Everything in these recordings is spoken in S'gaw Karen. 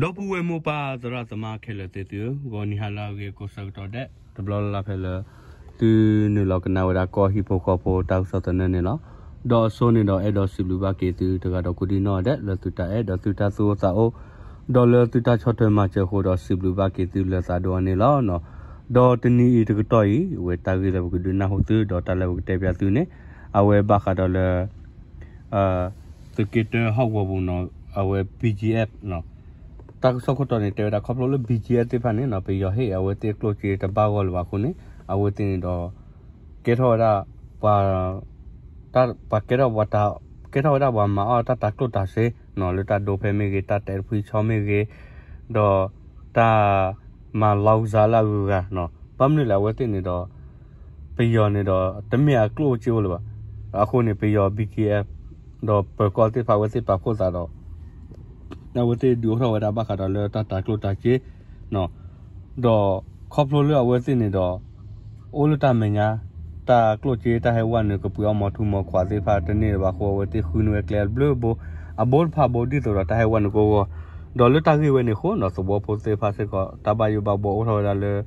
ဒီပုၢ်ဝဲၢ်မိၢ်ပၢ်သရၣ်သမါခဲလၢာ်သ့ၣ်သုဧၢ, ဂီၤနံၤဟါလၢအဂ့ၤကိးဆၢကတီၢ်ဒဲး တဘျီလၢ်လၢ်ဖဲလၢ သုနုာ်လီၤကနၣ်ဝဲဒၣ်ကီၢ်ဟံၣ်ဖိဃီဖိတၢ်ကစီၣ်သနၢၣ်န့ၣ်လီၤ. ဒီးအစိန့ၣ်ဒီးအဲၣ်ဒိးစံးဘျုးဘၣ်က့ၤသုတဂၤဒီးကိးဒံနီၢ်ဒဲး လၢသုတၢ်အဲၣ်ဒီးသုတၢ်သူၣ်အိၣ်သးအိၣ် ဒီးလၢသုတၢ်ဆီၣ်ထွဲမၤစၢၤအဃိဒီးစံးဘျုးဘၣ်က့ၤသုလၢသးဒိၣ်အါန့ၣ်လီၤ. ဒီးတနံၤအံၤတကတီၢ်အံၤ အဝဲတၢ်ဂ့ၢ်လၢပကဒုးနၢ်ဟူသု ဒီးတၢ်လၢပကတဲပၠးသုန့ၣ် အဝဲဘၣ်ဃးဒီးလၢ သုးက့တၢဟီၣ်ကဝီၤပူၤနီၤ အဝဲ ဘံၣ်ကၠံၣ်အဲၣ် တၢ်ကစီၣ်ခိၣ်တီန့ၣ် တဲဝဲဒၣ်ခီဖျိလၢ ဘံၣ်ကၠံၣ်အဲၣ် သ့ၣ်တဖၣ်န့ၣ်နီၤ ပယီၤဟ့ၣ်အဝဲသ့ၣ်ကျိၣ်စ့တဘၣ်ဂီၢ်လၢၤဘၣ်အဃိန့ၣ် အဝဲသ့ၣ်န့ၣ်ဒီး ကဲထီၣ်ဝဲဒၣ် ပှၤ ပှၤကဲထီၣ်ပှၤတၢ် ကဲထီၣ်ဝဲဒၣ်ပှၤမၤအီၣ်တၢ်တၤကျိၣ်တၤစ့နီၤ လၢတၢ်ဒိဖဲမ့ၢ်ဂ့ၤ တၢ်တဲတဖှံဆီမ့ၢ်ဂ့ၤ ဒီး တၢ်မၤလီၤကစၢ်လၢအဂုၤအဂၤနီၤ ဘၣ်မနုၤလဲၣ် အဝဲသ့ၣ်န့ၣ်ဒီး ပယီၤန့ၣ်ဒီး တမ့ၢ်အကျိၣ်စ့အိၣ်လၢၤဘၣ်. အဃိန့ၣ် ပယီၤ ဘံၣ်ကၠံၣ်အဲၣ် ဒီးပၢၤကီၢ်သ့ၣ်တဖၣ် အဝဲသ့ၣ်ပာ်ဖှိၣ်သးဒီး အဝဲသ့ၣ်ဒုးအိၣ်ထီၣ်ဝဲဒၣ်ဘၣ်ဃးဒီးလၢတၢ်တၤကျိၣ်တၤစ့ ဒီးခီဖျိလၢအဝဲသ့ၣ်န့ၣ်ဒီး အိၣ်လၢတၢ်မဲာ်ညါ တၢ်ကျိၣ်စ့တၢ်ဟဲဝဲနုာ်ကပှ့ၤအီၣ်မီၤထူမီၤခွးသ့ၣ်တဖၣ် တန့ၢ်လၢၤဘၣ်အဃိ အဝဲသ့ၣ်ဃုန့ၢ်ဝဲကျဲအဘျုးအဘိ အဘိတဖၣ်ဘိ ဒ်သိးဒီးတၢ်ဟဲဝဲနုာ်ကအိၣ်ဂီၢ် ဒီးလၢတၢ်ဂ့ၢ်ဝဲန့ၣ်အဃိနီၤ သဝီဖိသ့ၣ်တဖၣ်စ့ၢ်ကီး တၢ်ဘၣ်ယိၣ်ဘၣ်ဘှီအိၣ်ထီၣ်ဝဲဒၣ်လၢ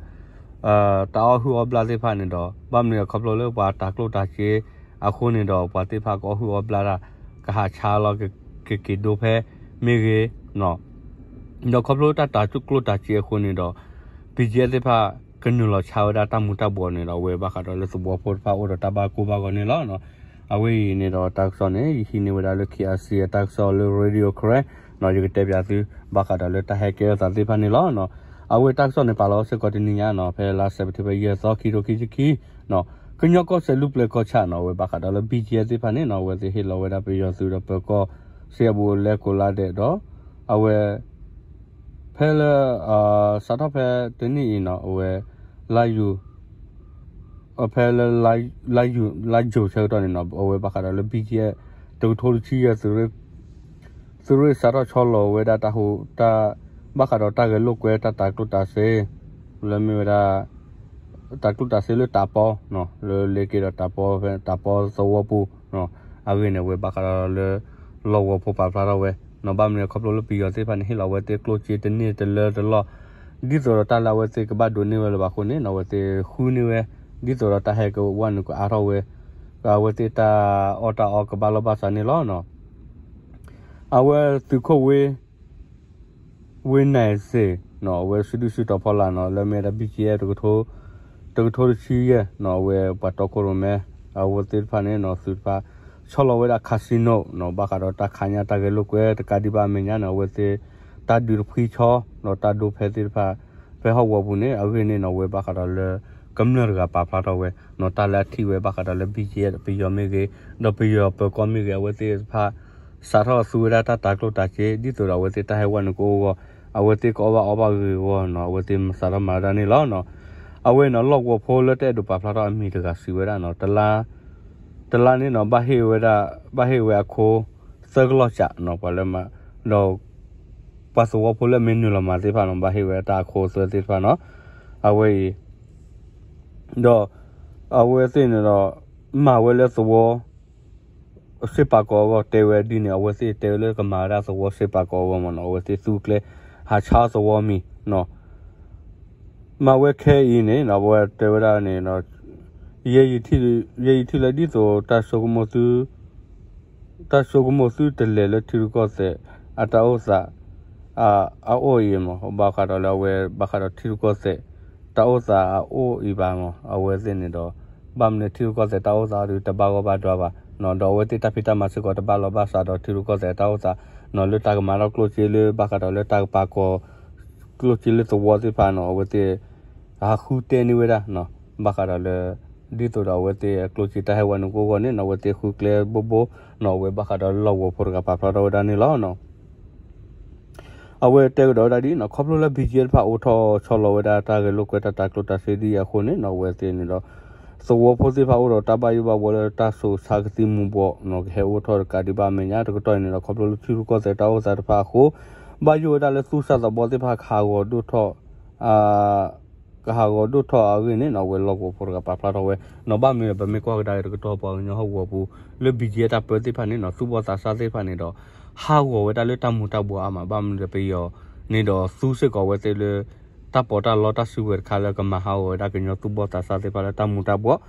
တၢ်အီၣ်ဟုၣ်အီၣ်ဘျၣ်သ့ၣ်တဖၣ်န့ၣ်ဒီး ဘၣ်မနုၤလဲၣ်ခီဖျိလၢပှၤတၤကျိၣ်တၤစ့အဃိန့ၣ်ဒီး ပှၤသ့ၣ်တဖၣ်ကအီၣ်ဟုၣ်အီၣ်ဘျၣ်တၢ် ကဟးဆါလီၤကက့ၤဒိဖဲမ့ၢ်ဂ့ၤ ဒီးခီဖျိတၢ်တၤကျိၣ်တၤစ့အဃိန့ၣ်ဒီး ဘံၣ်ကၠံၣ်အဲၣ် သ့ၣ်တဖၣ် ကနုာ်လီၤဆါဝဲဒၣ်တၢ်မူၤတၢ်ဘှီးန့ၣ်ဒီး အဝဲဘၣ်ဃးဒီးလၢသဝီဖိတဖၣ်အိၣ်ဒီးတၢ်ဘၣ်ကိၢ်ဘၣ်ဂီၤန့ၣ်လီၤ. အဝဲအံၤန့ၣ်ဒီးတၢ်ကစီၣ်န့ၣ် ယဟံးန့ၢ်ဝဲဒၣ်လၢ KIC အတၢ်ကစီၣ်လၢ Radio Karen နီၤ ယကတဲပၠးသု ဘၣ်ဃးဒီးလၢတၢ်ဟဲကဲထီၣ်သးသ့ၣ်တဖၣ်န့ၣ်လီၤ. အဝဲတၢ်ကစီၣ်န့ၣ် ပာ်လီၤစ့ၢ်ကီးတနံၤညါနီၤ ဖဲလါစဲးပထ့ဘၢၣ် ယဲၢ်သီ ခံထိခံဆံခံ ကညီကီၢ်စဲၣ်လုၢ်ပျဲၢ်ကီၢ်ဆၣ်နီၤ အဝဲဘၣ်ဃးဒီးလၢ ဘံၣ်ကၠံၣ်အဲၣ် သ့ၣ်တဖၣ်န့ၣ်နီၤ အဝဲသ့ၣ်ဟ့ၣ်လီၤဝဲဒၣ်ပယီၤသုးဒီးပၢၤကီၢ် စ့အဘူးအလဲကိးလါဒဲးဒီး အဝဲ ဖဲလၢ စးထီၣ်ဖဲတနံၣ်အံၤနီၤ အဝဲ လါယူၤ ဖဲလၢ လါယူၤ လါယူၤဆၢကတီၢ်န့ၣ်နီၤ အဝဲဘၣ်ဃးဒီးလၢ ဘံၣ်ကၠံၣ်အဲၣ် တကထိတဆံယဲၢ် သုးရ့ၣ်စးထီၣ်ဆီလီၤဝဲဒၣ်တၢ်ဟူးတၢ် ဘၣ်ဃးဒီးတၢ်ဂဲၤလိာ်ကွဲတၢ်တၤကျိၣ်တၤစ့ လၢမ့ၢ်ဝဲဒၣ် တၢ်ကျိၣ်တၤစ့လၢတၢ်ပီ လၢလ့ၤက့ၤဒီးတၢ်ပီ ဖဲတၢ်ပီသဝီပူၤ အဂ့ၢ်န့ၣ် အဝဲဘၣ်ဃးဒီးလၢ လီၢ်ကဝီၤဖိပာ်ဖျါထီၣ်ဝဲ နီၤ ဘၣ်မနုၤလဲၣ်ခီဖျိလၢပယီၤသ့ၣ်တဖၣ်န့ၣ် ဟ့ၣ်လီၤဝဲသ့ၣ်ကျိၣ်စ့တန့ၢ်တလၢတလီၢ် ဒ်သိးဒီးတၢ်လၢအဝဲသ့ၣ်ကဘၣ်ဒိးန့ၢ်ဝဲလၢၤဘၣ်အဃိန့ၣ်နီၤ အဝဲသ့ၣ်ဃုန့ၢ်ဝဲ ဒ်သိးဒီးတၢ်ဟဲကဝဲနုာ်ကအါထီၣ်ဝဲ အဝဲသ့ၣ်တၢ်အီၣ်တၢ်အီကဘၣ်လီၢ်ဘၣ်စးန့ၣ်လီၤ. အဝဲသုးခိၣ်ဝ့ ဝ့နၢ်စ့ၣ်နီၤ အဝဲစုဒုၣ်စုတီၤဖီလာ်နီၤ လၢမ့ၢ်ဝဲဒၣ် ဘံၣ်ကၠံၣ်အဲၣ် တကထိတဆံယဲၢ်နီၤ အဝဲပှၤတီခိၣ်ရိၣ်မဲ အဝဲသ့ၣ်တဖၣ်န့ၣ်နီၤ သုးတဖၣ် ဆီလီၤဝဲဒၣ် casino နီၤ ဘၣ်ဃးဒီးတၢ်ခးညၣ်တၢ်ဂဲၤလိာ်ကွဲတကးဒံးဘၣ်အမဲာ်ညါန့ၣ် အဝဲသ့ၣ် တၢ်ဒုးတဖှံဆီ ဒီးတၢ်ဒိဖဲသ့ၣ်တဖၣ် ဖဲဟီၣ်ကဝီၤပူၤန့ၣ် အဂ့ၢ်န့ၣ်နီၤ အဝဲဘၣ်ဃးဒီးလၢ ကမျၢၢ်တဂၤပာ်ဖျါထီၣ်ဝဲနီၤ တၢ်လၢအထံၣ်ဝဲဘၣ်ဃးဒီးလၢ ဘံၣ်ကၠံၣ်အဲၣ် ပယီၤမ့ၢ်ဂ့ၤ ဒီးပယီၤပၢၤကီၢ်မ့ၢ်ဂ့ၤ အဝဲသ့ၣ်တဖၣ် စးထီၣ်သူဝဲဒၣ်တၢ်တၤကျိၣ်တၤစ့ ဒ်သိးဒီးအဝဲသ့ၣ်တၢ်ဟဲဝဲနုာ်ကအိၣ်အဂီၢ် အဝဲသ့ၣ်ကအီၣ်ဘၣ်အီဘၣ်ဂ့ၤဂ့ၤအဂီၢ်နီၤ အဝဲသ့ၣ်စးထီၣ်မၤဝဲဒၣ်န့ၣ်လီၤ. အဝဲနီၤ လီၢ်ကဝီၤဖိလၢတအဲၣ်ဒိးပာ်ဖျါထီၣ်အမံၤတဂၤစံးဝဲဒၣ်နီၤ တလါန့ၣ်နီၤ ဘၣ်ဟ့ၣ်ဝဲ ဘၣ်ဟ့ၣ်ဝဲအခိ သၢကလီၢ်ကၠးနီၤ ပှၤလၢမၤ ဒီး ပှၤသဝီဖိလၢမ့ၢ်နုာ်လီၤမၤသ့ၣ်တဖၣ်နီၤ ဘၣ်ဟ့ၣ်ဝဲတၢ်အခိသၢသ့ၣ်တဖၣ်နီၤ အဝဲအံၤ ဒီး အဝဲသ့ၣ်န့ၣ်ဒီး မၤဝဲလၢသဝီ စ့ပာ်ကီၤအဂီၢ် တဲဝဲဒ်န့ၣ် အဝဲသ့ၣ်တဲဝဲလၢကမၤဝဲဒၣ်သဝီစ့ပာ်ကီၤအဂီၢ်မ့ၢ်နီၤ အဝဲသ့ၣ်သူကျဲ ဟးဆါသဝီမံၤနီၤ မၤဝဲခဲအံၤန့ၣ်နီၤ အဝဲတဲဝဲဒၣ်န့ၣ် ယဲယထံၣ်လၢဒ်သိး တၢ်ဆိကမိၣ်သု တၢ်ဆိကမိၣ်သုတလဲၤလၢထံရူၢ်ကီၢ်သဲး အတၢ်အိၣ်သး အအိၣ်အံၤမ့ၢ် ဘၣ်ဃးဒီးလၢအဝဲ ဘၣ်ဃးဒီးထံရူၢ်ကီၢ်သဲး တၢ်အိၣ်သးအအိၣ်အံၤဘၣ်မ့ၢ် အဝဲသ့ၣ်န့ၣ်ဒီး ဘၣ်မနုၤထံရူၢ်ကီၢ်သဲးတၢ်အိၣ်သးအံၤတဘၣ်ဂီၢ်ဘၣ်ဒွါဘၣ်နီၤ ဒီးအဝဲသ့ၣ်တၢ်ဖံးတၢ်မၤစ့ၢ်ကီးတဘၣ်လီၤဘၣ်စးဒီးထံရူၢ်ကီၢ်သဲးတၢ်အိၣ်သးနီၤ လၢတၢ်ကမၤထီၣ်ကျိၣ်စ့လၢ ဘၣ်ဃးဒီးလၢတၢ်ကပာ်ကီၤ ကျိၣ်စ့လၢသဝီသ့ၣ်တဖၣ်နီၤ အဝဲသ့ၣ် ဟးဃုတဲန့ၢ်ဝဲဒၣ်နီၤ ဘၣ်ဃးဒီးလၢ ဒ်သိးဒီးအဝဲသ့ၣ်အကျိၣ်စ့တၢ်ဟဲဝဲနုာ်ကအိၣ်အဂီၢ်န့ၣ်နီၤ အဝဲသ့ၣ်ဃုကျဲဘိဘိနီၤ အဝဲဘၣ်ဃးဒီးလီၢ်ကဝီၤဖိတဂၤပာ်ဖျါထီၣ်ဝဲဒၣ်န့ၣ်လီၤ. အဝဲတဲကဒီးဝဲဒၣ်ဒ်နီၤ ခီဖျိလၢ ဘံၣ်ကၠံၣ်အဲၣ် တဖၣ်အိၣ်ထီၣ်ဆီလီၤဝဲဒၣ်တၢ်ဂဲၤလိာ်ကွဲတၢ်တၤကျိၣ်တၤစ့ဒ်အံၤအဃိန့ၣ်နီၤ အဝဲသ့ၣ်န့ၣ်ဒီး သဝီဖိသ့ၣ်တဖၣ်အိၣ်ဒီးတၢ်ဘၣ်ယိၣ်ဘၣ်ဘှီလၢတၢ်ဆိးဆါကသံၣ်မူၤဘှီးနီၤ ကဟဲအိၣ်ထီၣ်တကးဒံးဘၣ်အမဲာ်ညါ တကတီၢ်အံၤန့ၣ်ဒီး ခီဖျိလၢထံရူၢ်ကီၢ်သဲးတၢ်အိၣ်သးတဖၣ်အဃိ ဘၣ်ယိၣ်ဝဲဒၣ်လၢသူၣ်စၢ်သးဘီသ့ၣ်တဖၣ်ကဟးဂီၤဒိၣ်ထီၣ် ကဟးဂီၤဒိၣ်ထီၣ်အဂ့ၢ်န့ၣ်နီၤ အဝဲလီၢ်ကဝီၤဖိတဂၤပာ်ဖျါထီၣ်ဝဲနီၤ ဘၣ်မနုၤဒီး ပမ့ၢ်ကွၢ်ကဒါက့ၤတကတီၢ်ပှၤကညီဟီၣ်ကဝီၤပူၤ လၢ ဘံၣ်ကၠံၣ်အဲၣ် တၢ်ပၢသ့ၣ်တဖၣ်န့ၣ်နီၤ သူၣ်ဘီၣ်သးစၢ်သ့ၣ်တဖၣ်န့ၣ်ဒီး ဟးဂီၤဝဲဒၣ်လၢတၢ်မူၤတၢ်ဘှီးအါမး ဘၣ်မနုၤဒီး ပယီၤ န့ၣ်ဒီးသူစ့ၢ်ကီးအဝဲသ့ၣ်လၢ တၢ်ပီးတၢ်လီတၢ်စုကဝဲၤတခါလၢကမၤဟးဂီၤဝဲဒၣ်ကညီသူၣ်ဘီၣ်သးစၢ်သ့ၣ်တဖၣ်လၢတၢ်မူၤတၢ်ဘှီး,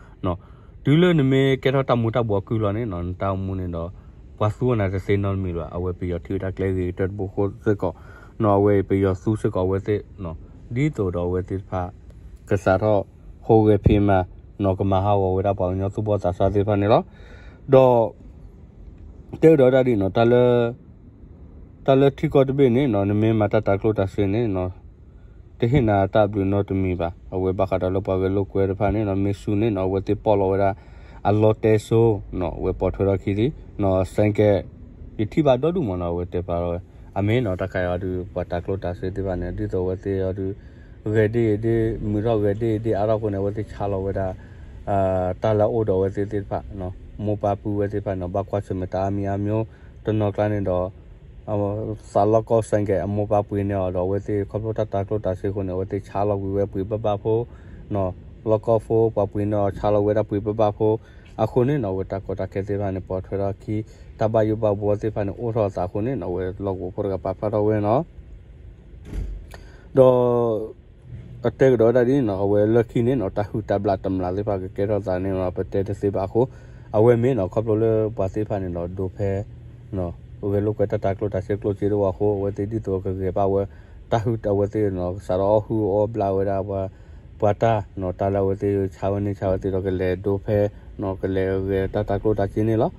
တုၤလၢနမ့ၢ်ကဲထီၣ်တၢ်မူၤတၢ်ဘှီးကုၢ်လီၤန့ၣ် နတၢ်အိၣ်မူန့ၣ်ဒီး ပှၤသူအီၤနၤတသ့နီတမံၤလၢၤဘၣ်. အဝဲပယီၤထံၣ်ဝဲဒၣ်ကျဲဂ့ၤကတၢၢ်တဘိဃိစ့ၢ်ကီး, နီၢ်အဝဲပယီၤသူစ့ၢ်ကီးအဝဲသ့ၣ်, ဒ်သိးဒီးအဝဲသ့ၣ်တဖၣ် ကစးထီၣ်ဟူးဂဲၤဖံးမၤ, နီၢ်ကမၤဟးဂီၤဝဲဒၣ်ပှၤကညီသူၣ်ဘီၣ်သးစၢ်သ့ၣ်တဖၣ်န့ၣ်လီၤ. ဒီး တဲကဒီးဒၣ်ဒ်နီၢ် တၢ်လၢထံကီၢ်တဘ့ၣ်န့ၣ်နီၢ် နမ့ၢ်မၤတၢ်တၤကျိၣ်တၤစ့န့ၣ်နီၢ် တဟ့ၣ်နၤတၢ်ဘျုးနီတမံၤဘၣ်. အဝဲဘၣ်ဃးဒီးလၢပှၤဂဲၤလိာ်ကွဲတဖၣ်န့ၣ်နီၢ် မ့ၢ်ဆူန့ၣ်နီၢ် အဝဲသ့ၣ်ပီၣ်လီၤဝဲဒၣ် အလီတဲစိနီၢ် အဝဲပိာ်ထွဲထီၣ်ခံလံနီၢ် စဲကဲး ယထံၣ်ဘၣ်ဒီဒူၣ်မးနီၢ် အဝဲတဲဖျါထီၣ်ဝဲ အမ့ၢ်နီၢ် တၢ်ခါအံၤအီၤဒုး ပှၤတၤကျိၣ်တၤစ့သ့ၣ်တဖၣ်န့ၣ် ဒ်သိးအဝဲသ့ၣ်အီၤဒုး ဂဲၤဒ်အံၤဒ် မုာ်ထီၣ်ဂဲၤဒ်အံၤဒ်အါထီၣ်အဃိန့ၣ် အဝဲသ့ၣ်ဆါလီၤဝဲဒၣ် တၢ်လၢအအိၣ်ဒီးအဝဲသ့ၣ်သ့ၣ်တဖၣ် မိၢ်ပၢ်ပုၢ်ဝဲၢ်သ့ၣ်တဖၣ်န့ၣ် ဘၣ်ကွၢ်ဆၢၣ်မဲာ်တၢ်အါမံၤအါမျိၤ တနီၤကျါန့ၣ်ဒီး သးလီၢ်ကီၢ်စဲကဲး အမိၢ်ပၢ်ပှ့ၤန့ၢ်အီၤဒီး အဝဲသ့ၣ်ခီဖျိတၢ်တၤကျိၣ်တၤစ့အဃိန့ၣ် အဝဲသ့ၣ်ဆါလီၤကွံာ်ဝဲပှ့ၤဘၣ်ဘၣ်ဖိနီၢ် လီၢ်ကီၢ်ဖိ ပှၤပှ့ၤန့ၢ်အီၤဆါလီၤဝဲဒၣ်ပှ့ၤဘၣ်ဘၣ်ဖိ အဃိန့ၣ်နီၢ် အဝဲတၢ်ကီတၢ်ခဲသ့ၣ်တဖၣ်န့ၣ် ပိာ်ထွဲထီၣ်ခံ တၢ်ဘၣ်ယိၣ်ဘၣ်ဘှီသ့ၣ်တဖၣ်န့ၣ် အိၣ်ထီၣ်အသးအဃိန့ၣ်နီၢ် အဝဲလီၢ်ကဝီၤဖိတဂၤပာ်ဖျါထီၣ်ဝဲနီၢ် ဒီး အတဲကဒီးဝဲဒၣ်ဒ်နီၢ် အဝဲလၢခံန့ၣ်နီၢ် တၢ်ဟုၣ်တၢ်ဘျၣ်တမျၢ်သ့ၣ်တဖၣ်ကကဲထီၣ်သးန့ၣ်နီၢ် ပတဲတသ့ဘၣ်အဃိ အဝဲမ့ၢ်နီၢ် ခီဖျိလၢပှၤသ့ၣ်တဖၣ်န့ၣ်ဒီး ဒိဖဲ ဂဲၤလိာ်ကွဲတၢ်တၤကျိၣ်တၤစ့ကျိၣ်စ့တဝီအဃိ အဝဲသ့ၣ်ဒ်သိးကဂဲၤဘၣ်ဝဲ တၢ်ဟုၣ်အဝဲသ့ၣ်နီၢ် ကစးထီၣ်အီၣ်ဟုၣ်အီၣ်ဘျၣ်ဝဲဒၣ် ပှၤတၢ်နီၢ် တၢ်လၢအဝဲသ့ၣ်ဆါဝဲန့ၣ်ဆါဝဲသ့ၣ်ဒီး ကလဲၤဒိဖဲ ကလဲၤဂဲၤတၢ်တၤကျိၣ်တၤစ့န့ၣ်လီၤ.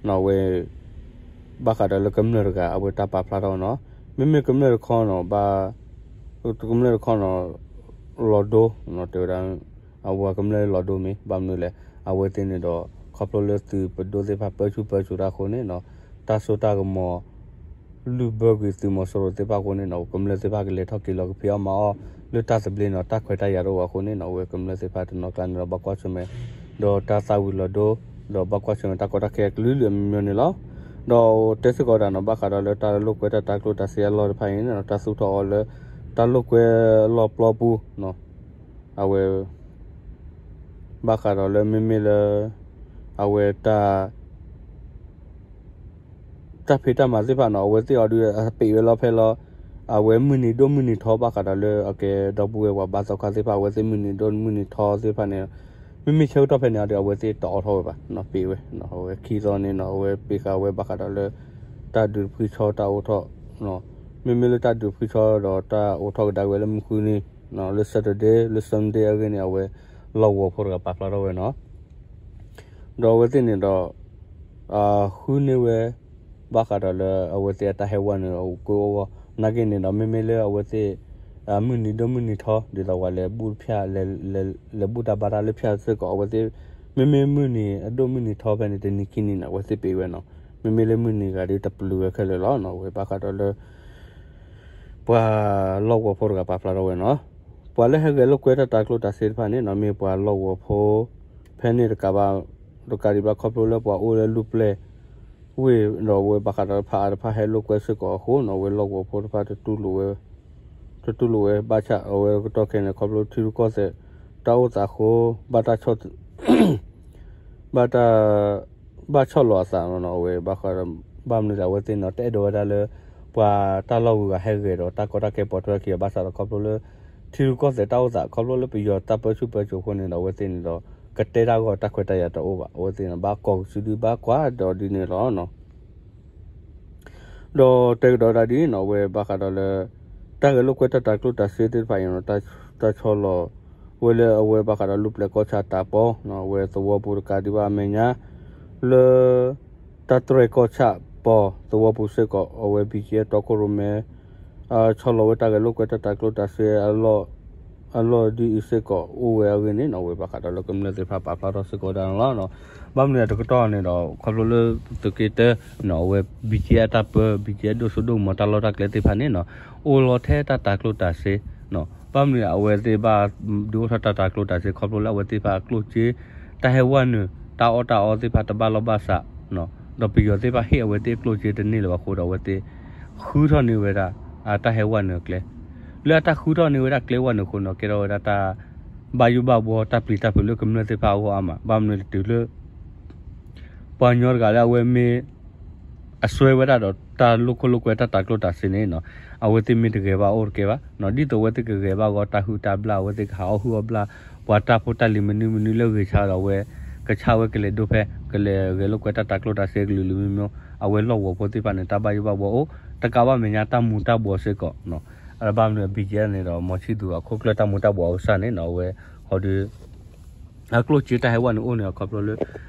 နီၢ်အဝဲ ဘၣ်ဃးဒီးလၢကမျၢၢ်တဂၤ အဝဲတၢ်ပာ်ဖျါထီၣ်နီၢ် မ့မ့ၢ်ကမျၢၢ်တခီနီၢ် ဘၣ် ကမျၢၢ်တခီနီၢ် လီၤဒိ တဲဝဲဒၣ် အဝဲကမျၢၢ်လီၤဒိမ့ၢ် ဘၣ်မနုၤလဲၣ် အဝဲသ့ၣ်န့ၣ်ဒီး ခီဖျိလၢသုးပဒိၣ်သ့ၣ်တဖၣ်ပၢဆူၣ်ပၢစိးတၢ်အဃိန့ၣ်နီၢ် တၢ်စိတၢ်ကမီၤ လုၢ်ဘၢကွံာ်သုးမီၤစိရိၤသ့ၣ်တဖၣ်အဃိန့ၣ်နီၢ် ကမျၢၢ်သ့ၣ်တဖၣ်ကလဲၤထီၣ်က့ၤလီၤက့ၤဖံးအီၣ်မၤအီၣ် လၢတၢ်သဘျ့နီၢ် တၢ်ခွဲးတၢ်ယာ်တအိၣ်အဃိန့ၣ်နီၢ် အဝဲကမျၢၢ်သ့ၣ်တဖၣ်တနီၤကျါန့ၣ်ဒီး ဘၣ်ကွၢ်ဆၢၣ်မဲာ် ဒီးတၢ်သၣ်ဝံၤလီၤဒိ ဒီးဘၣ်ကွၢ်ဆၢၣ်မဲာ်တၢ်ကီတၢ်ခဲအကလုာ်လုာ်အမျိုးမျိုးန့ၣ်လီၤ. ဒီးတဲစ့ၢ်ကီးဒၣ်နီၢ် ဘၣ်ဃးဒီးလၢတၢ်လိာ်ကွဲတၢ်တၤကျိၣ်တၤစ့အလီၢ်တဖၣ်အံၤန့ၣ် တၢ်သူၣ်ထီၣ်အီၤလၢ တၢ်လိာ်ကွဲအလီၢ်ပျီပူၤ အဝဲ ဘၣ်ဃးဒီးလၢမ့မ့ၢ်လၢ အဝဲတၢ် တၢ်ဖံးတၢ်မၤသ့ၣ်တဖၣ်နီၢ် အဝဲသ့ၣ်အီၤဒုး အပ့းဝဲလီၤဖဲလီၤ အဝဲမုၢ်နံၤဒိၣ်မုၢ်နံၤထီဘၣ်ဃးဒီးလၢ အကဲဒီပုၢ်ဝဲၢ်ပှၤဘါသီခါသ့ၣ်တဖၣ် အဝဲသ့ၣ်မုၢ်နံၤဒိၣ်မုၢ်နံၤထီသ့ၣ်တဖၣ်န့ၣ် မ့မ့ၢ်ဆၢကတီၢ်ဖဲန့ၣ်အီၤဒီး အဝဲသ့ၣ်တအိးထီၣ်ဝဲဘၣ်နီၢ် ပ့းဝဲ အဝဲခံသီန့ၣ်နီၢ် အဝဲပ့းဃာ်ဝဲဘၣ်ဃးဒီးလၢ တၢ်ဒုးတဖှံဆီတၢ်အိးထီၣ် မ့မ့ၢ်လၢတၢ်ဒုးတဖှံဆီဒီးတၢ်အိးထီၣ်ကဒါဝဲလၢမုၢ်ဃုနံၤ လၢ Saturday လၢ Sunday အဂ့ၢ်န့ၣ် အဝဲလီၢ်ကဝီၤဖိတဂၤပာ်ဖျါထီၣ်ဝဲနီၢ် ဒီးအဝဲသ့ၣ်န့ၣ်ဒီး ဃုန့ၢ်ဝဲ ဘၣ်ဃးဒီးလၢအဝဲသ့ၣ်အတၢ်ဟဲဝဲနုာ်အကအိၣ်ဂီၢ် နာ်က့န့ၣ်ဒီး မ့မ့ၢ်လၢအဝဲသ့ၣ် မုၢ်နံၤဒိၣ်မုၢ်နံၤထီ ဒ်သိးပှၤလဲၤဘူၣ်တဖၣ် လဲၤဘူၣ်တၢ်ဘါတၢ်လၢဖၠၣ်စ့ၢ်ကီး အဝဲသ့ၣ် မ့မ့ၢ်မုၢ်နံၤအဒိၣ်မုၢ်နံၤထီဖဲန့ၣ် တနံၤခံနံၤန့ၣ် အဝဲသ့ၣ်ပ့းဝဲနီၢ် မ့မ့ၢ်လၢမုၢ်နံၤဂၤဒီးတပျုာ်ဝဲခဲလၢာ်လီၤ အဝဲဘၣ်ဃးဒီးလၢ ပှၤလီၢ်ကဝီၤဖိတဂၤပာ်ဖျါထီၣ်ဝဲနီၢ် ပှၤလၢဟဲဂဲၤလိာ်ကွဲတၢ်တၤကျိၣ်တၤစ့တဖၣ်န့ၣ်နီၢ် မ့ၢ်ပှၤလီၢ်ကဝီၤဖိ ဖဲန့ၣ်တကးဘၣ် တကးဒံးဘၣ်ခီဖျိလၢပှၤအိၣ်လၢလူၢ်ပျဲၢ် ဝ့ၢ်ဒီးအဝဲဘၣ်ဃးဒီးဖးအါတဖၣ်ဟဲလိာ်ကွဲစ့ၢ်ကီးအဃိနီၢ် အဝဲလီၢ်ကဝီၤဖိတဖၣ် တတူၢ်လိာ်ဝဲ ဘၣ်ဆၣ်အဝဲကတီၢ်ခဲအံၤန့ၣ် ခီဖျိထံရူၢ်ကီၢ်သဲး တၢ်အိၣ်သးအဃိ ဘၣ်တၢ် ဘၣ်တၢ် ဘၣ်ဆီၣ်လီၤအသးနီၢ်နီၢ် အဝဲဘၣ်ဃးဒီး ဘၣ်မနုၤလဲၣ် အဝဲသ့ၣ်န့ၣ် တအဲၣ်ဒိးဝဲဒၣ်လၢ ပှၤတၢ်လီၢ်ဂုၤဂၤဟဲဂဲၤဒီးတၢ်ကီတၢ်ခဲပိာ်ထွဲခံအီၤ ဘၣ်ဆၣ်ဒီးခီဖျိလၢ ထံရူၢ်ကီၢ်သဲးတၢ်အိၣ်သး ခီဖျိလၢပယီၤတၢ်ပၢဆူၣ်ပၢစိးအဃိန့ၣ်ဒီး အဝဲသ့ၣ်န့ၣ်ဒီး ကတဲတၢ်ဂီၢ်တၢ်ခွဲးတၢ်ယာ်တအိၣ်ဘၣ် အဝဲသ့ၣ်န့ၣ် ဘၣ်ကိးကစုဒုဘၣ်ကွၢ်ဒီးဒ်န့ၣ်လီၤနီၢ် ဒီးတဲကဒီးဒၣ်ဒ်နီၢ် အဝဲဘၣ်ဃးဒီးလၢ တၢ်ဂဲၤလိာ်ကွဲတၢ်တၤကျိၣ်တၤစ့သ့ၣ်တဖၣ်အံၤနီၢ် တၢ်ဆီလီၤဝဲလၢအဝဲဘၣ်ဃးဒီးလူၢ်ပျဲၢ်ကီၢ်ဆၣ်တၢ်ပီ အဝဲသဝီပူၤတကးဒံးဘၣ်အမဲာ်ညါ လၢ တၢ်တြဲၤကီၢ်ဆၣ်ပီသဝီပူၤစ့ၢ်ကီး အဝဲ ဘံၣ်ကၠံၣ်အဲၣ်တီခိၣ်ရိၣ်မဲ ဆီလီၤဝဲတၢ်ဂဲၤလိာ်ကွဲတၢ်တၤကျိၣ်တၤစ့ အလီၢ်ဒ်အံၤစ့ၢ်ကီးအိၣ်ဝဲအဂ့ၢ်န့ၣ်နီၢ် အဝဲဘၣ်ဃးဒီးလၢကမျၢၢ်သ့ၣ်တဖၣ်ပာ်ဖျါထီၣ်စ့ၢ်ကီးဒၣ်န့ၣ်လီၤ. ဘၣ်မနုၤလဲၣ်တကတီၢ်န့ၣ်ဒီး ခီဖျိလၢသုးက့တၢ အဝဲ ဘံၣ်ကၠံၣ်အဲၣ်တၢ်ပၢ ဘံၣ်ကၠံၣ်အဲၣ်ဒိၣ်စိဒိၣ်ကမီၤတၢ်လီၢ်တၢ်ကျဲသ့ၣ်တဖၣ်န့ၣ်နီၢ် အိၣ်လီၤထဲတၢ်တၤကျိၣ်တၤစ့ ဘၣ်မနုၤအဝဲသ့ၣ်ဘၣ်ဒုးအိၣ်ထီၣ်တၢ်တၤကျိၣ်တၤစ့ ခီဖျိလၢအဝဲသ့ၣ်တဖၣ်အကျိၣ်စ့ တၢ်ဟဲဝဲနုာ် တၢ်အီၣ်တၢ်အီသ့ၣ်တဖၣ်တဘၣ်လီၢ်ဘၣ်စး ဒီးပယီၤသ့ၣ်တဖၣ်ဟ့ၣ်အဝဲသ့ၣ်အကျိၣ်စ့တန့ၢ်လၢၤဘၣ်အဃိဒီး အဝဲသ့ၣ်ဃုထီၣ်န့ၢ်ဝဲဒၣ် အတၢ်ဟဲဝဲနုာ်အကျဲ လၢအတၢ်ဃုထီၣ်န့ၢ်ဝဲဒၣ်ကျဲဝဲနုာ်အဃိန့ၣ် ကဲထီၣ်ဝဲဒၣ်တၢ် ဘၣ်ယိၣ်ဘၣ်ဘှီတၢ်ပျံၤတၢ်ဖုးလၢကမျၢၢ်သ့ၣ်တဖၣ်အဂီၢ်အါမး ဘၣ်မနုၤလဲၣ်တုၤလၢ ပှၤကညီတဂၤလၢအဝဲမ့ၢ် အစွဲဝဲဒၣ်ဒီးတၢ်လိာ်ခိၣ်လိာ်ကွဲတၢ်တၤကျိၣ်တၤစ့န့ၣ်နီၤ, အဝဲသ့ၣ်မ့ၢ်တဂဲၤဘၣ်အိၣ်တကဲဘၣ်နီၤ, ဒ်သိးအဝဲသ့ၣ်ကဂဲၤဘၣ်အဂီၢ် တၢ်ဟုၣ်တၢ်ဘျၣ် အဝဲသ့ၣ်ကဟးအီၣ်ဟုၣ်အီၣ်ဘျၣ် ပှၤတၢ်ဖိတၢ်လံၤမနုၤမနုၤလၢအဂ့ၤဆါဒီး အဝဲကဆါဝဲကလဲၤဒိဖဲ ကလဲၤဂဲၤလိာ်ကွဲတၢ်တၤကျိၣ်တၤစ့ကလုာ်လုာ်မံမံ, အဝဲလီၢ်ကဝီၤဖိသ့ၣ်တဖၣ်န့ၣ် တၢ်ဘၣ်ယိၣ်ဘၣ်ဘှီအိၣ်, တကးဘၣ်မဲာ်ညါတၢ်မူၤတၢ်ဘှီးစ့ၢ်ကီး, အဘၣ်မနုၤ ဘံၣ်ကၠံၣ်အဲၣ်န့ၣ်ဒီး မီၤဆံၣ်သူၤအခိၣ်ကျၢၢ်တၢ်မူၤတၢ်ဘှီးအကစၢ်န့ၣ်နီၤ, အဝဲဟီဒုး အကျိၣ်စ့တၢ်ဟဲဝဲန့ၣ်အိၣ်န့ၣ် ခီဖျိလၢ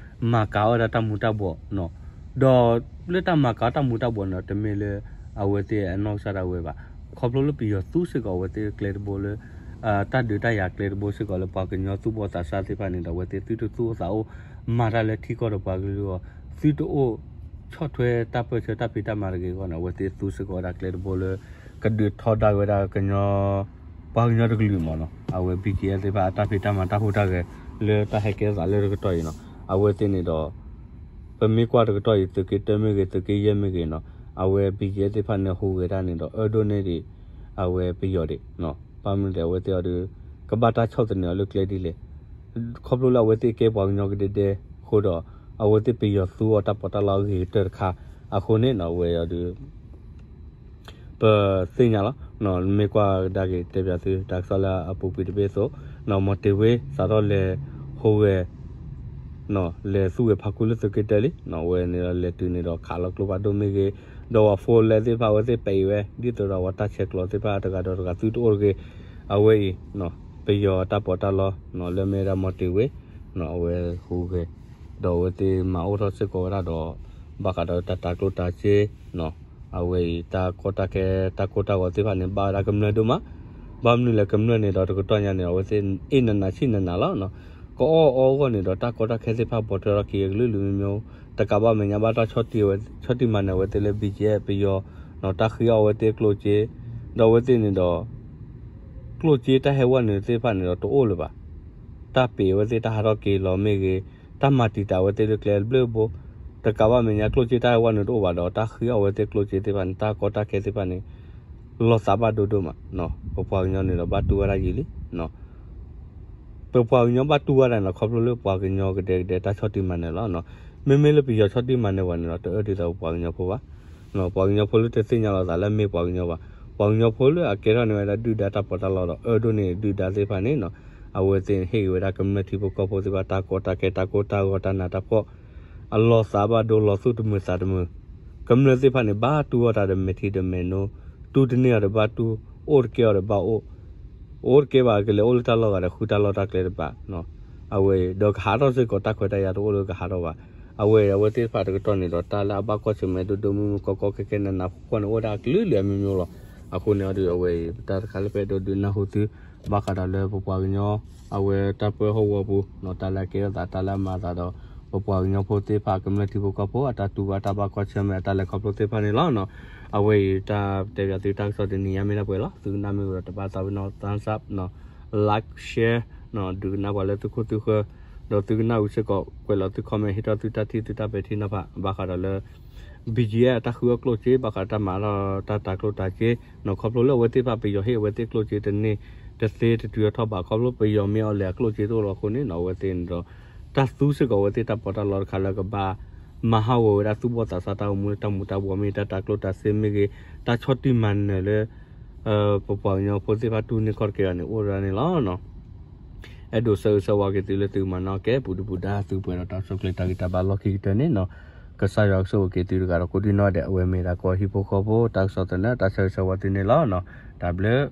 မၤကၤအီၣ်ဝဲဒၣ်တၢ်မူၤတၢ်ဘှီးနီၤ, ဒီးလၢတၢ်မၤကၤအီၣ်တၢ်မူၤတၢ်ဘှီးန့ၣ် တမ့ၢ်လၢ အဝဲသ့ၣ်အနီၢ်ကစၢ်ဒၣ်ဝဲဘၣ်, ခီဖျိလၢပယီၤသူစ့ၢ်ကီးအဝဲသ့ၣ်ကျဲတဘိလၢ တၢ်ဒုးတၢ်ယၤကျဲတဘိစ့ၢ်ကီးလၢ ပှၤကညီသူၣ်ဘီၣ်သးစၢ်သ့ၣ်တဖၣ်န့ၣ်ဒီး အဝဲသ့ၣ်သုတသူၣ်အိၣ်သးအိၣ် မၤတၢ်လၢထံကီၢ်ဒီးပှၤကလုာ်အဂီၢ်, သုတအိၣ်ဆီၣ်ထွဲတၢ်ပၢၢ်ဆၢတၢ်ဖံးတၢ်မၤတဂ့ၤအဂီၢ်န့ၣ် အဝဲသ့ၣ်သူစ့ၢ်ကီးဝဲဒၣ်ကျဲတဘိလၢ ကဒုးထီဒါဝဲဒၣ်ကညီ ပှၤကညီတကလုာ်မ့ၢ်နီၤ, အဝဲ ဘံၣ်ကၠံၣ်အဲၣ်သ့ၣ်တဖၣ်အတၢ်ဖံးတၢ်မၤတၢ်ဟူးတၢ်ဂဲၤ လၢတၢ်ဟဲကဲထီၣ်သးလၢတကတီၢ်အံၤနီၤ, အဝဲသ့ၣ်န့ၣ်ဒီး ပမ့ၢ်ကွၢ်တကတီၢ်အံၤ သုးက့တၢမ့ၢ်ဂ့ၤ သုးက့ယဲၢ်မ့ၢ်ဂ့ၤနီၤ, အဝဲ ဘံၣ်ကၠံၣ်အဲၣ်သ့ၣ်တဖၣ်န့ၣ်ဟူးဂဲၤတၢ်န့ၣ်ဒီး အၢဒိၣ်န့ၢ်ဒံး အဝဲပယီၤဒံး, ဘၣ်မနုၤလဲၣ် အဝဲသ့ၣ်အီၤဒီး ကဘၣ်တၢ်ဆီၣ်သနံးအီၤလၢကျဲဒ်လဲၣ်, ခီဖျိလၢအဝဲသ့ၣ်ကဲပှၤကညီကဒဲကဒဲအဃိဒီး အဝဲသ့ၣ်ပယီၤသူအီၤတၢ်ပီးတၢ်လီအဂ့ၤကတၢၢ်တခါ, အဃိန့ၣ်နီၤ အဝဲအီၤဒီး ပသ့ၣ်ညါလီၤ, မ့ၢ်ကွၢ်ကဒါက့ၤတဲပၠးသု တၢ်ကစီၣ်လၢအပူၤကွံာ်တဘ့ၣ်အသိး, မီၤတ့ၤဝ့ စးထီၣ်လဲၤဟူးဂဲၤ လဲၤသူၣ်ဂဲၤဖးခူလၢသုးက့တၢလံ, အဝဲန့ၣ်ဒီးလဲၤတုၤန့ၣ်ဒီးခးလီၤကျိဖးဒိၣ်မ့ၢ်ဂ့ၤ, ဒီးပှၤဖိလဲသ့ၣ်တဖၣ်အဝဲသ့ၣ်ပဲာ်အံၤဝဲ ဒ်သိးဒီးပှၤတၢ်ဆဲးကျိးသ့ၣ်တဖၣ်တဂၤဒီးတဂၤသုတအိၣ်တဂ့ၤ, အဝဲအံၤ ပယီၤတၢ်ပီးတၢ်လီ လၢမ့ၢ်ဝဲဒၣ်မီၤတ့ၤဝ့ အဝဲဟူးဂဲၤ ဒီးအဝဲသ့ၣ်မၤအိၣ်ထီၣ်စ့ၢ်ကီးဝဲဒၣ်ဒီး ဘၣ်ဃးဒီးတၢ်တၤကျိၣ်တၤစ့ အဝဲအံၤ တၢ်ကီတၢ်ခဲ တၢ်ကိၢ်တၢ်ဂီၤသ့ၣ်တဖၣ်န့ၣ် ဘၣ်ဝဲဒၣ်ကမျၢၢ်ဒိၣ်မး, ဘၣ်မနုၤလဲၣ် ကမျၢၢ်န့ၣ်ဒီးတကတီၢ်ညါန့ၣ် အဝဲသ့ၣ်အ့ၣ်နးနးဆံၣ်နးနးလီၤ, ကအီၣ်အီအဂီၢ်န့ၣ်ဒီး တၢ်ကီတၢ်ခဲသ့ၣ်တဖၣ်ပိာ်ထွဲထီၣ်က့ၤအကလုာ်လုာ်မံမံ, တကးဘၣ်မဲာ်ညါဘၣ်တၢ်ဆီၣ်တံၢ်ဝဲ ဆီၣ်တံၢ်မၤနၢၤအဝဲသ့ၣ်လၢ ဘံၣ်ကၠံၣ်အဲၣ် ပယီၤ တၢ်ဃ့အီၣ်အဝဲသ့ၣ်ကျိၣ်စ့, ဒီးအဝဲသ့ၣ်န့ၣ်ဒီး ကျိၣ်စ့တၢ်ဟဲဝဲနုာ်သ့ၣ်တဖၣ်န့ၣ်ဒီးတအိၣ်လၢၤဘၣ်, တၢ်ပ့ၤအဝဲသ့ၣ်တၢ်ဟးထီၣ်က့ၤလီၤမ့ၢ်ဂ့ၤ, တၢ်မၤတံာ်တာ်အဝဲသ့ၣ်လၢကျဲဘျၢဘိ, တကးဘၣ်မဲာ်ညါကျိၣ်စ့တၢ်ဟဲဝဲနုာ်တအိၣ်ဘၣ်ဒီး တၢ်ဃ့အီၣ်အဝဲသ့ၣ်ကျိၣ်စ့သ့ၣ်တဖၣ်န့ၣ် တၢ်ကီတၢ်ခဲသ့ၣ်တဖၣ်န့ၣ် လီၤသးဘၣ်ဒိဒိၣ်မး, ပပှၤကညီန့ၣ်ဒီးဘၣ်တူၢ်ဝဲဒၣ်ယံာ်လံ ပပှၤကညီဘၣ်တူၢ်ဝဲဒၣ်န့ၣ်ဒီး ခီဖျိလၢပှၤကညီကဒဲကဒဲတၢ်ဆီၣ်တံၢ်မၤနၢၤလီၤ, မ့မ့ၢ်လၢပယီၤဆီၣ်တံၢ်မၤနၢၤဝဲန့ၣ်ဒီး တအၢဒ်သိးပှၤကညီဖိဘၣ်, ပှၤကညီဖိလၢတသ့ၣ်ညါလီၤသးလၢမ့ၢ်ပှၤကညီဘၣ်, ပှၤကညီဖိလၢအကဲထီၣ်န့ၢ်ဝဲဒၣ်ဒုၣ်ဒါတၢ်ပီးတၢ်လီဒီး အၢဒိၣ်န့ၢ်ဒုၣ်ဒါသ့ၣ်တဖၣ်န့ၣ်နီၤ, အဝဲသ့ၣ်ဟ့ၣ်ဂံၢ်ဝဲဒၣ်ကမျၢၢ်ထံဖိကီၢ်ဖိသ့ၣ်တဖၣ် တၢ်ကီတၢ်ခဲ တၢ်ကိၢ်တၢ်ဂီၤ တၢ်နးတၢ်ဖှီၣ် အလီၤသးဘၣ်ဒိ လီၤသူၣ်တမုာ်သးတမုာ်, ကမျၢၢ်သ့ၣ်တဖၣ်န့ၣ် ဘၣ်တူၢ်အီၣ်တၢ်ဒီးမဲာ်ထံဒီးမဲာ်နိ, တူၢ်တန့ၢ်အီၤဒီးဘၣ်တူၢ်, အိၣ်တကဲအီၤဒီးဘၣ်အိၣ်, အိၣ်တကဲဘၣ် ကလဲၤအိၣ်လၢတၢ်လီၢ်ဂၤဒီး ဃုတၢ်လီၢ်တၢ်ကျဲတဘၣ်, အဝဲဒီးကဟးထီၣ်စ့ၢ်ကီး တၢ်ခွဲးတၢ်ယာ်တအိၣ်လၢကဟးထီၣ်ဘၣ်, အဝဲအဝဲသ့ၣ်တဖၣ်တကတီၢ်န့ၣ်ဒီး တၢ်လၢအဘၣ်ကွၢ်ဆၢၣ်မဲာ်ဒိၣ်ဒိၣ်မုၢ်မုၢ် ကီကီခဲခဲ နးနးဖှီၣ်ဖှီၣ်န့ၣ် အိၣ်ဝဲဒၣ်အကလုာ်လုာ်အမျိုးမျိုးလီၤ, အဃိန့ၣ်အီၤဒီး အဝဲအံၤ တၢ်တခါလၢပအဲၣ်ဒိးဒုးနၢ်ဟူသု ဘၣ်ဃးဒီးလၢပပှၤကညီ အဝဲတၢ်ပၢဟီၣ်ကဝီၤပူၤနီၤ တၢ်လၢအကဲထီၣ်သး တၢ်လၢအမၤအသးဒီး ပပှၤကညီဖိသ့ၣ်တဖၣ် ကမျၢၢ်ထံဖိကီၢ်ဖိ အတၢ်တူၢ်ဘၣ်တၢ်ဘၣ်ကွၢ်ဆၢၣ်မဲာ် အတၢ်လဲၤခီဖျိသ့ၣ်တဖၣ်န့ၣ်လီၤနီၤ, အဝဲအံၤတၢ်တဲပၠးသုတၢ်ကစီၣ်တနံၤညါမ့ၢ်ဒၣ်ပှဲၤလီၤ, သုကနၣ်မ့ၢ်ဝံၤဒီး တဘၣ်သးပ့ၤနီၣ် thumbs up နီၤ, like share နီၤ, ဒုးကနၣ်ပှၤလၢသုခိၣ်သုဃၢၤ, ဒီးသုကနၣ်ဝံၤစ့ၢ်ကီး ကွဲးလီၤသု comment ဟ့ၣ်ထီၣ်သုတၢ်ထံၣ်သုတၢ်ပဲာ်ထံနီၤဖး ဘၣ်ဃးဒီးလၢ ဘံၣ်ကၠံၣ်အဲၣ် အတၢ်ဃုအီၣ်ကျိၣ်စ့ ဘၣ်ဃးတၢ်မၤလီၤတၢ်တၤကျိၣ်တၤစ့နီၤ, ခီဖျိလၢအဝဲသ့ၣ်တဖၣ် ပယီၤဟ့ၣ်အဝဲသ့ၣ်ကျိၣ်စ့တန့ၢ်တသ့တတုၤထီၣ်ဘၣ် ခီဖျိပယီၤမ့ၢ်အီၤလဲၣ် အကျိၣ်စ့တအိၣ်လီၤအဃိန့ၣ်နီၤ, အဝဲသ့ၣ်န့ၣ်ဒီး တၢ်သူစ့ၢ်ကီးအဝဲသ့ၣ်တၢ်ပီးတၢ်လီတခါလၢကဘၣ် မၤဟးဂီၤဝဲဒၣ်သူၣ်ဘီၣ်သးစၢ်တၢ်အိၣ်မူလၢတၢ်မူၤတၢ်ဘှီးမ့ၢ်ဂ့ၤ တၢ်တၤကျိၣ်တၤစ့မ့ၢ်ဂ့ၤ တၢ်ဆီၣ်တံၢ်မၤနၢၤလၢ ပပှၤကညီဖိသ့ၣ်တဖၣ်တူၢ်န့ၢ်ခီၣ်တကဲအီၤန့ၣ် အိၣ်ဝဲဒၣ်န့ၣ်လီၤနီၤ. အဲၣ်ဒိးဆၢဂ့ၤဆၢဝါက့ၤသုလၢသုကမၤနီၣ်ကဲ ပူၤဒုၣ်ပူၤဒါ သုပှဲၤဒီးတၢ်ဆိၣ်ကျဲၤတၢ်ဂံၢ်တၢ်ဘါလီၢ်ခံကတၢၢ်န့ၣ်နီၤ, ကစၢ်ယွၤကဆိၣ်ဂ့ၤက့ၤသုတဂၤဒီးကိးဒံနီၢ်ဒဲး အဝဲမ့ၢ်ဒၣ်ကီၢ်ဟံၣ်ဖိဃီဖိ တၢ်ကစီၣ်သနၢၣ် တၢ်ဆၢဂ့ၤဆၢဝါသုန့ၣ်လီၤနီၤ, တၢ်ဘျုး